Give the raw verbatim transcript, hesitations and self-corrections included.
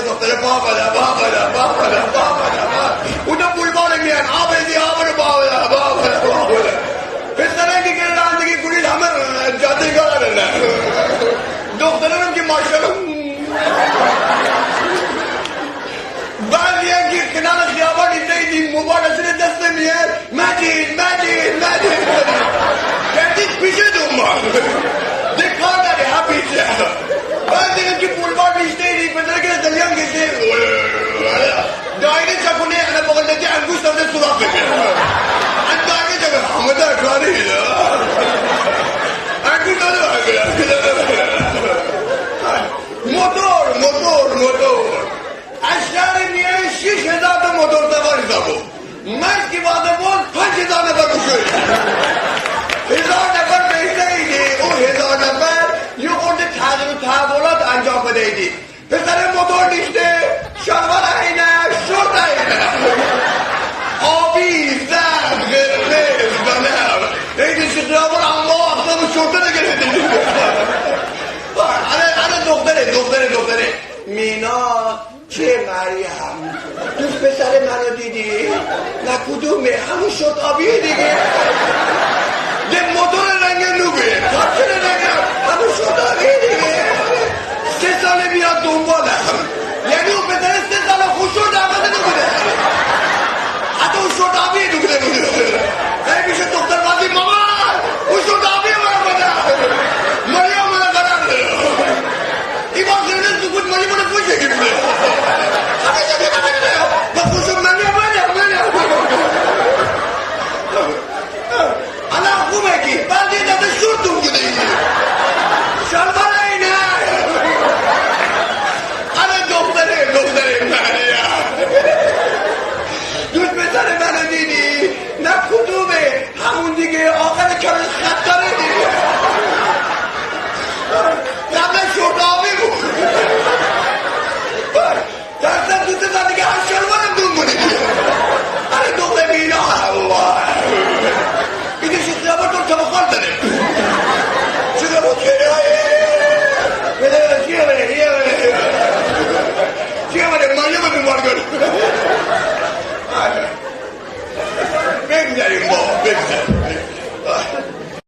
دختره پا بده، پا بده، پا بده، پا بده، پا بده. او ده بولوارٚ میأن، آب ایدی، آب ده، پا بده، پا بده، پا بده. پسرأنی کی رانندگی کونید همه جاده‌گرانه. دخترأنم کی ماشاءالله. بعضی‌یأن کی کنارٚ خیابان ایسه‌ییدی، موبایل دستٚ دس میأن، مجید، مجید، مجید. گردید پیشه دنبال. ده کار داری، ها پیشه. بعضی‌یأن کی بولوار نیشته‌ییدی، پسرأن کی دلیان گیشته. دایره چاکونه، انه بغل دکی انگوشت ده سوراخ بکه. ان دایره چاکونه، همه در کاری. انگوشت ده بکه. موتور، موتور، موتور. از شهرٚ میأن شیش هیزار تا موتور سوار حساب بو. مرد کی واده بو، پنج هیزار نفر بوشویی. هیزار نفر بیسه‌ییدی، او هیزار نفر یه خورده تغییر و تحولات انجام بدییدی. پسرٚ موتور نیشته، شلوار عینه، شورت عینه. آبی، زرد، قرمز، بنفش. عینی شیخ زاید، اما اصلاً شورت نگیریدی. انه، انه دختره، دختره، دختره. مینا، چه مریم؟ دوست پسرٚ منو دیدی؟ نه کدومه؟ همون شورت آبیه دیگه. ده موتورٚ رنگ نوبه، کاپشنٚ رنگ، همون شورت آبیه دیگه. سه ساله میأن دنبالم. یعنی او پسره سه ساله خو شورت عوض نوکوده. حتی او شورت آبیه نوکوده بو.